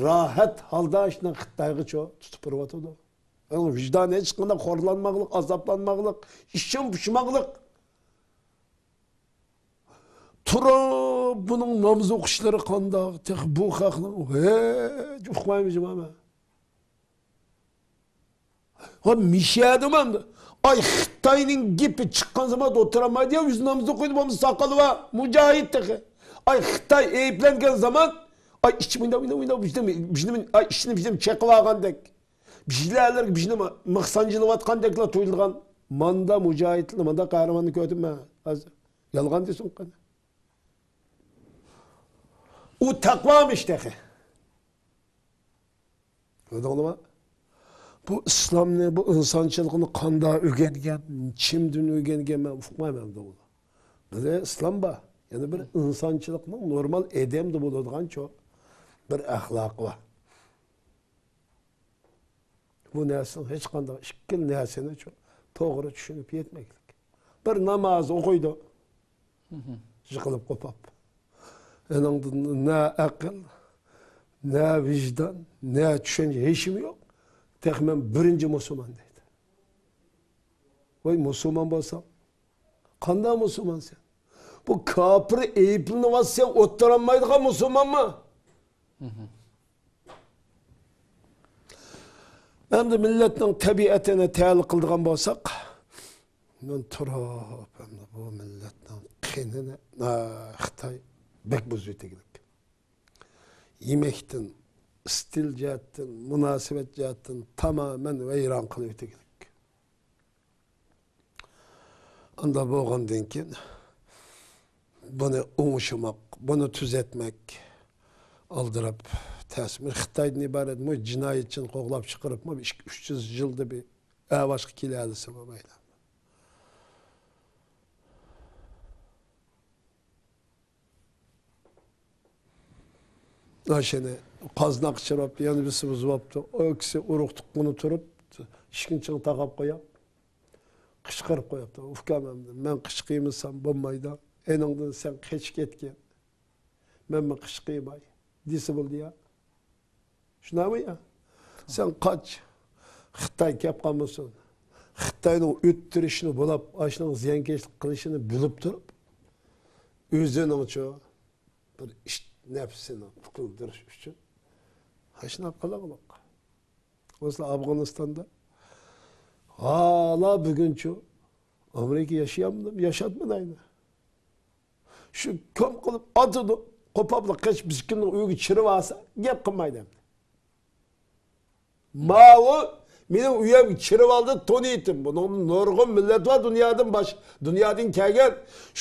راھەت ھالدا شۇنى خىتايغىچۇ تۇتۇپ بېرىۋاتىدۇ. ئانىڭ ۋىجدانى ھېچقانداق خورلانماقلىق، ئازابلانماقلىق، ئىچىم پۇشماقلىق. تۇرۇپ بۇنىڭ ناماز ئوقۇشلىرى قانداق؟ تېخى بۇ خەقنىڭ ھېچ ئۇقمايمىز جۇما مەن. ھە، مىشەدىمۇ ئەمدى. ئاي، خىتاينىڭ گېپى چىققان زامان ئولتۇرالمايدۇ يا، ئۆزى ناماز ئوقۇيدۇ، بولمىسا ساقالى بار، مۇجاھىد تېخى. ئاي، خىتاي ئەيىبلەنگەن زامان، ئاي، ئىچى مۇنداق، مۇنداق، مۇنداق، بىزنى، بىزنى، ئاي، ئىچىنى بىزنى چېقىۋالغاندەك. بىزلەرگە بىزنى مىخ سانجىلىۋاتقاندەكلا تۇيۇلىدىغان ماندا مۇجاھىدنى، ماندا قەھرىماننى كۆردۈم مەن ھازىر. يالغان دېسۇن قېنى. ئۇ تەقۋامىش تېخى. كۆردۈڭلارمۇ؟ بۇ ئىسلامنى، بۇ ئىنسانچىلىقنى قانداق ئۆگەنگەن، كىمدىن ئۆگەنگەن، مەن ئۇقمايمەن بۇنى. بىردە ئىسلام بار، يەنە بىر ئىنسانچىلىقنىڭ نورمال ئادەمدە بولىدىغان چوڭ بىر ئەخلاقى بار. بۇ نەرسىنىڭ ھېچقانداق ئىككىلا نەرسىنى چوڭ توغرا چۈشىنىپ يەتمەكلىك. بىر ناماز ئوقۇيدۇ. يىقىلىپ قوپاپ. ئېنىڭدىن نە ئەقىل، نە ۋىجدان، نە چۈشەنچە، ھېچنېمە يوق. تېخى مەن بىرىنچى مۇسۇلمان دەيدۇ. ۋاي، مۇسۇلمان بولساڭ، قانداق مۇسۇلمانسەن؟ بۇ كاپىر ئەيىبلىنىۋاتسا، سەن ئوتتۇرالمايدىغان مۇسۇلمانمۇ؟ ئەمدى مىللەتنىڭ تەبىئىتىنى تەھلىل قىلىدىغان بولساق، مەن تۇرۇپ، ئەمدى بۇ مىللەتنىڭ قېنىنى، ئا، خىتاي بەك بۇزۇۋېتىگلىك. يېمەكتىن، ئىستىل جەھەتتىن، مۇناسىۋەت جەھەتتىن تامامەن ۋەيران قىلىۋېتىگلىك. ئاندا بولغاندىن كېيىن بۇنى ئوڭشىماق، بۇنى تۈزەتمەك ئالدىراپ تەس. بىر خىتايدىن ئىبارەت مۇ جىنايەتچىنى قوغلاپ چىقىرىپمۇ ئىككى يۈز، ئۈچ يۈز يىلدا بىر ئەۋاشقا كېلەلىسىمۇ مەيلى. ئاشۇنى قازناق چىراپ، يەنە بىرسى بۇزۇۋاپتۇ. ئۇ كىشى ئۇرۇق تۇغقىنى تۇرۇپ، ئىشىكنى چىڭ تاقاپ قويۇپ، قىچقىرىپ قويۇپتۇ. ئۇكام، ئەمدى مەن قىچقىرمىسام بولمايدۇ. ئېنىڭدىن سەن قېچىپ كەتكىن. مەنمۇ قىچقىرماي دېسە بولدى يا. شۇنداقمۇ يا؟ سەن قاچ. خىتاي كەپ قالمىسۇن. خىتاينىڭ ئۆتتۈرۈشىنى بولاپ، ئاشۇنىڭ زىيانكەشلىك قىلىشىنى بىلىپ تۇرۇپ، ئۆزىنىڭچۇ بىر ئىت نەپسىنى قۇتۇلدۇرۇش ئۈچۈن ئاشۇنداق قىلىغلىق. بولسا ئافغانىستاندا ھالا بۈگۈنچۇ ئامېرىكا ياشىيالمىدىم، ياشاتمىدى ئەينى. شۇ كوم قىلىپ ئاتىدۇ، قوپاپلا قېچىپ بىزكىمنىڭ ئۆيىگە چىرىۋالسا، گەپ قىلمايدۇ ئەمدى. ماۋۇ مېنىڭ ئۆيۈمگە چىرىۋالدى، تونۇيتتىم. بۇنىڭدا نۇرغۇن مىللەت بار دۇنيادىن باش، دۇنيادىن كەلگەن.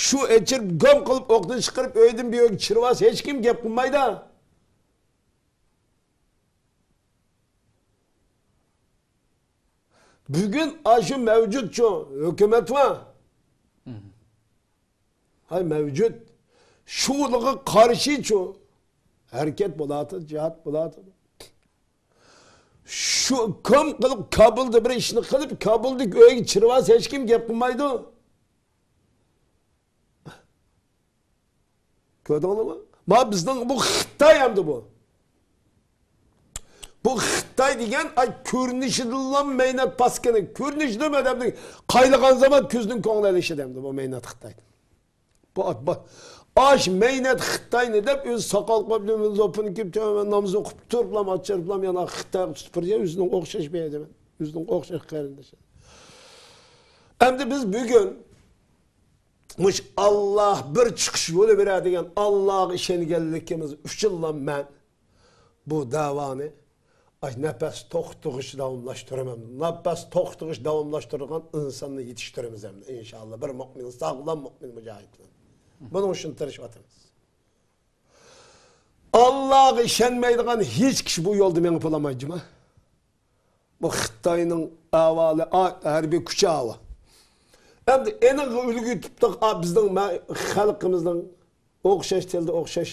شۇ ئېچىرىپ، گوم قىلىپ، ئوقنى چىقىرىپ، ئۆيدىن بۇ يەرگە چىرىۋالسا، ھېچكىم گەپ قىلمايدۇ. بۈگۈن ئاشۇ مەۋجۇتچۇ، ھۆكۈمەت بار. ھاي، مەۋجۇت. شۇلىغا قارشىچۇ ھەرىكەت بولاتىدۇ، جىھاد بولاتىدۇ. شۇ كوم قىلىپ، كابۇلدا بىر ئىشنى قىلىپ، كابۇلدىكى ئۆيگە چىرىۋالسا، ھېچكىم گەپ قىلمايدۇ. كۆردۈڭلارمۇ؟ ما بىزنىڭ بۇ خىتاي ئەمدى بۇ. بۇ خىتاي دېگەن، ئاي، كۆرۈنۈشىدىنلا مەينەت پاسكىنا. كۆرۈنۈشىدىن ئادەمنىڭ قايلىغان زامان كۆزىنىڭ كۆڭلى ئېلىشىدۇ ئەمدى بۇ مەينەت خىتاي. بۇ، بۇ، ئاش مەينەت خىتاينى دەپ ئۆزى ساقال قويۇپ، زوپىنى كىيىپ، تۆۋەن نامىزىنى ئوقۇپ تۇرۇپلا، ئاچچىقلاپ يەنە خىتايغا تۇتۇپ بېرىدۇ، ئۆزىنىڭ ئوخشاش بىر ئادەم، ئۆزىنىڭ ئوخشاش قېرىندىشى. ئەمدى بىز بۈگۈن مۇشۇ ئاللا بىر چىقىش يولى بېرەر دېگەن ئاللاغا ئىشەنگەنلىكىمىز ئۈچۈنلا مەن بۇ دەۋانى ئاش نەپەس توختىغۇچە داۋاملاشتۇرىمەن. نەپەس توختىغۇچە داۋاملاشتۇرىدىغان ئىنساننى يېتىشتۈرىمىز ئەمدى، ئىنشاللا. بىر مۆمىن، ساغلام مۆمىن مۇجاھىدلار. بۇنىڭ ئۈچۈن تىرىشىۋاتىمىز. ئاللاغا ئىشەنمەيدىغان ھېچ كىشى بۇ يولدا مېڭىپ بولالمايدۇ، جۇما. بۇ خىتاينىڭ ئەھۋالى، ئا، ھەربىي كۈچى ئاۋۇ. ئەمدى ئېنىقى ئۈلگە تۇتۇق، ئا، بىزنىڭ مە-، خەلقىمىزنىڭ ئوخشاش تىلدا ئوخشاش،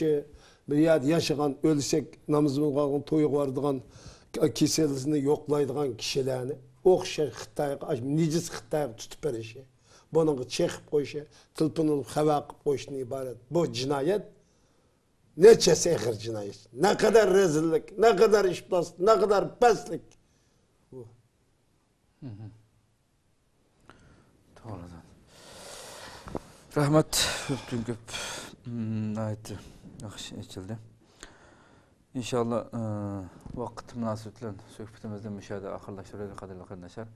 بىر يەردە ياشىغان، ئۆلسەك نامىزىمىزغا تويغا بارىدىغان، ك-، كېسىلىنى يوقلايدىغان كىشىلەرنى ئوخشاش خىتايغا، ئاش نىجىس خىتايغا تۇتۇپ بېرىشى، بۇنىڭغا چېقىپ قويۇشى، تېلېفون قىلىپ خەۋەر قىلىپ قويۇشتىن ئىبارەت بۇ جىنايەت. نەچچە ئېغىر جىنايەت، نەقەدەر رەزىللىك، نەقەدەر ئىپلاسلىق، نەقەدەر پەسلىك. بۇ. توغرا. رەھمەت، كۆپتىن كۆپ. مم، ناھايىتى ياخشى ئېچىلدى. ئىنشاللا، ئى، ۋاقىت مۇناسىۋىتى بىلەن سۆھبىتىمىزنى مۇشۇ يەردە ئاخىرلاشتۇرايلى، قەدىرلىك قېرىنداشلار.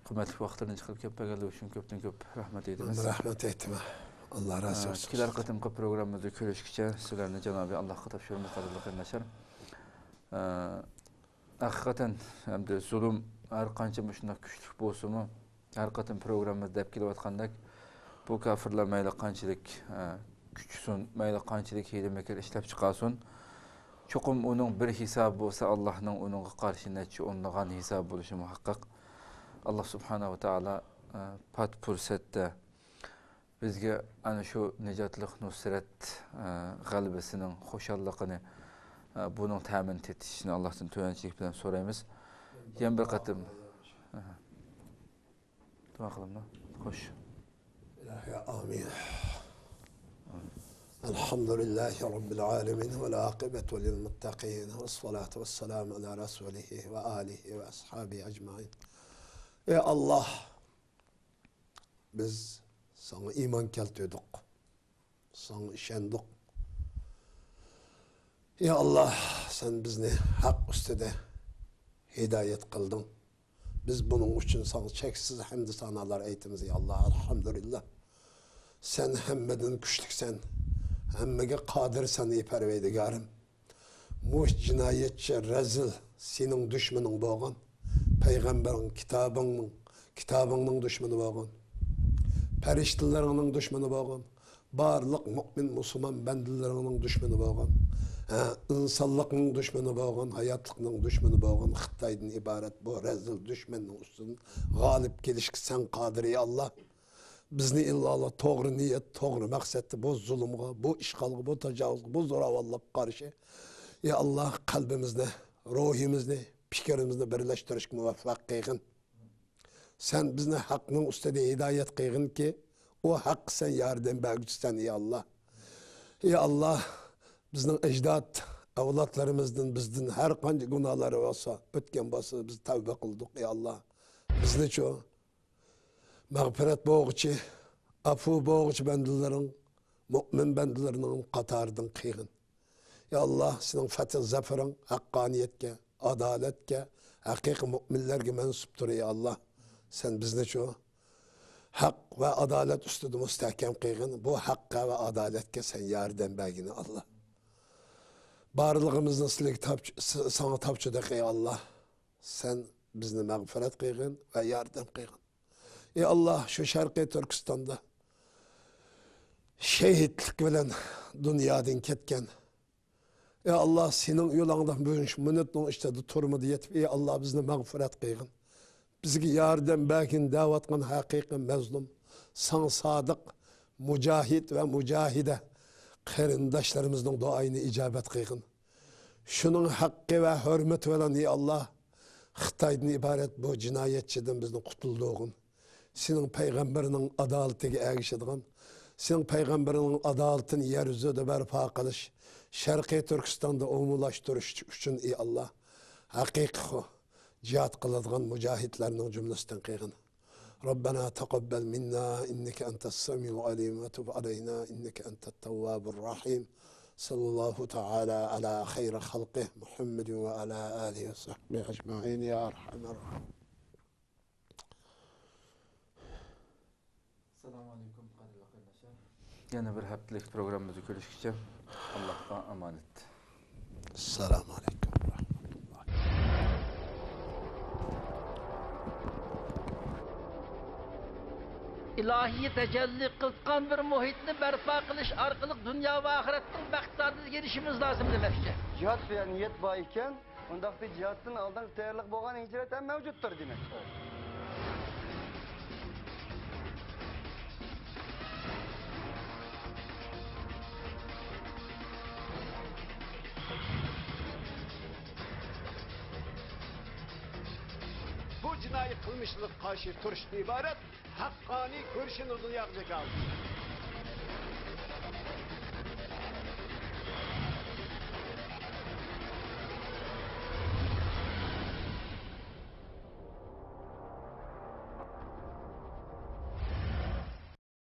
قىممەتلىك ۋاقىتلىرىنى چىقىرىپ كېلىپ بەرگەنلىكى ئۈچۈن كۆپتىن كۆپ رەھمەت ئېيتىمىز. رەھمەت ئېيتىمەن. ئاللا رازى ئە، بولسۇن. كېلەر قېتىمقى پروگراممىمىزدا كۆرۈشكىچە سىلەرنى جانابى ئاللاغا خىتاب شۇرىمىز، قەدىرلىك قېرىنداشلار. ئە، ھەقىقەتەن، ئەمدى زۇلۇم ھەر قانچە مۇشۇنداق كۈچلۈك بولسىمۇ، ھەر قېتىم پروگراممىمىزدا دەپ كېلىۋاتقاندەك، بۇ كافىرلار مەيلى قانچىلىك، ئە، كۈچىسۇن، مەيلى قانچىلىك ھىيلە-مىكىر ئىشلەپ چىقارسۇن، چوقۇم ئۇنىڭ بىر ھېسابى بولسا، ئاللاھنىڭ ئۇنىڭغا قارشى نەچچە ئونلىغان ھېسابى بولۇشى مۇھەققەق. ئاللاھ سۇبھانەھۇ ۋە تائالا، ئە، پات پۇرسەتتە بىزگە ئەنە شۇ نىجاتلىق نۇسرەت، ئە، غەلىبىسىنىڭ خۇشاللىقىنى، ئە، بۇنىڭ تەمىنى تېتىشىنى ئاللاھتىن تۆۋەنچىلىك بىلەن سورايمىز. يەنە بىر قېتىم، ئەھە. دۇئا قىلىڭلار. خوش. ئىلاھى، ئامىن. الحمد لله رب العالمين، والعاقبة للمتقين، والصلاة والسلام على رسوله وآله وأصحابه أجمعين. ئەي ئاللاھ، بىز ساڭا ئىمان كەلتۈردۇق، ساڭا ئىشەندۇق. ئەي ئاللاھ، سەن بىزنى ھەق ئۈستىدە ھىدايەت قىلدىڭ. بىز بۇنىڭ ئۈچۈن ساڭا چەكسىز ھەمدۇ سانالار ئېيتىمىز، ئەي ئاللاھ، ئەلھەمدۇلىللاھ. سەن ھەممىدىن كۈچلۈكسەن، ھەممىگە قادىرسەن، ئەي پەرۋەردىگارىم. مۇشۇ جىنايەتچى، رەزىل سېنىڭ دۈشمىنىڭ بولغان، پەيغەمبىرىڭ، كىتابىڭنىڭ، كىتابىڭنىڭ دۈشمىنى بولغان، پەرىشتىلىرىڭنىڭ دۈشمىنى بولغان، بارلىق مۆمىن مۇسۇلمان بەندىلىرىڭنىڭ دۈشمىنى بولغان، ھە، ئىنسانلىقنىڭ دۈشمىنى بولغان، ھاياتلىقنىڭ دۈشمىنى بولغان خىتايدىن ئىبارەت بۇ رەزىل دۈشمەننىڭ ئۈستىدىن غالىب كېلىشكە سەن قادىر، ئەي ئاللاھ. بىزنى ئىللا توغرا نىيەت، توغرا مەقسەتتە بۇ زۇلۇمغا، بۇ ئىشغالغا، بۇ تاجاۋۇزغا، بۇ زوراۋانلىققا قارشى، ئەي ئاللاھ، قەلبىمىزنى، روھىمىزنى، پىكرىمىزنى بىرلەشتۈرۈشكە مۇۋەپپەق قىلغىن. سەن بىزنى ھەقنىڭ ئۈستىدە ھىدايەت قىلغىنكى، ئۇ ھەققە سەن ياردەم بەرگۈچىسەن، ئەي ئاللاھ. ئەي ئاللاھ، بىزنىڭ ئەجداد، ئەۋلادلىرىمىزدىن، بىزدىن ھەر قانچە گۇناھلار بولسا، ئۆتكەن بولسا، بىز تەۋبە قىلدۇق، ئەي ئاللاھ. بىزنىچۇ مەغپىرەت بولغۇچى، ئەپۇ بولغۇچى بەندىلىرىڭ، مۆمىن بەندىلىرىڭنىڭ قاتارىدىن قىلغىن. يا ئاللاھ، سېنىڭ پەتھى زەپىرىڭ ھەققانىيەتكە، ئادالەتكە، ھەقىقىي مۆمىنلەرگە مەنسۇپتۇر، يا ئاللاھ. سەن بىزنىچۇ ھەق ۋە ئادالەت ئۈستىدە مۇستەھكەم قىلغىن. بۇ ھەققە ۋە ئادالەتكە سەن ياردەم بەرگىن، ئاللاھ. بارلىقىمىزنى سىلىگە تاپش-، س-، ساڭا تاپشۇردۇق، ئەي ئاللاھ. سەن بىزنى مەغپىرەت قىلغىن ۋە ياردەم قىلغىن. ئەي ئاللاھ، شۇ شەرقىي تۈركىستاندا شېھىتلىك بىلەن دۇنيادىن كەتكەن، ئەي ئاللاھ، سېنىڭ يولۇڭدا بۈگۈن شۇ مىنۇتنىڭ ئىچىدە تۈرمىدە يېتىپ، ئەي ئاللاھ، بىزنى مەغپىرەت قىلغىن. بىزگە ياردەم بەرگىن دەۋاتقان ھەقىقىي مەزلۇم، ساڭا سادىق مۇجاھىد ۋە مۇجاھىدە قېرىنداشلىرىمىزنىڭ دۇئايىنى ئىجابەت قىلغىن. شۇنىڭ ھەققى ۋە ھۆرمىتى بىلەن، ئەي ئاللاھ، خىتايدىن ئىبارەت بۇ جىنايەتچىدىن بىزنى قۇتۇلدۇرغىن. سېنىڭ پەيغەمبىرىڭنىڭ ئادالىتىگە ئەگىشىدىغان، سېنىڭ پەيغەمبىرىڭنىڭ ئادالىتىنى يەر يۈزىدە بەرپا قىلىش، شەرقىي تۈركىستاندا ئومۇملاشتۇرۇش ئۈچۈن، ئەي ئاللاھ، ھەقىقىي جىھاد قىلىدىغان مۇجاھىدلارنىڭ جۈملىسىدىن قىلغىن. ربنا تقبل منا إنك أنت السميع العليم وتب علينا إنك أنت التواب الرحيم. صلى الله تعالى على خير خلقه محمد وعلى آله وصحبه أجمعين يا أرحم الراحمين. ئەسسالامۇ ئەلەيكۇم، قەدىرلىك قېرىنداشلار. يەنە بىر ھەپتىلىك پروگراممىمىزدا كۆرۈشكىچە، ئاللاھقا ئامانەت. ئەسسالامۇ ئەلەيكۇم ۋە رەھمەتۇللاھ. ئىلاھىي تەجەللى قىلغان بىر مۇھىتنى بەرپا قىلىش ئارقىلىق دۇنيا ۋە ئاخىرەتنىڭ بەخت سائادىتىگە ئېرىشىشىمىز لازىم دېمەكچى. جىھاد سۆيەر نىيەت بار ئىكەن، ئۇنداقتا جىھادتىن ئالدىنقى تەييارلىق بولغان ھىجرەت ھەم مەۋجۇتتۇر دېمەك. بۇ جىنايى قىلمىشلارغا قارشى تۇرۇشتىن ئىبارەت ھەققانىي كۈرىشىنى دۇنياغا جاكارلىدى.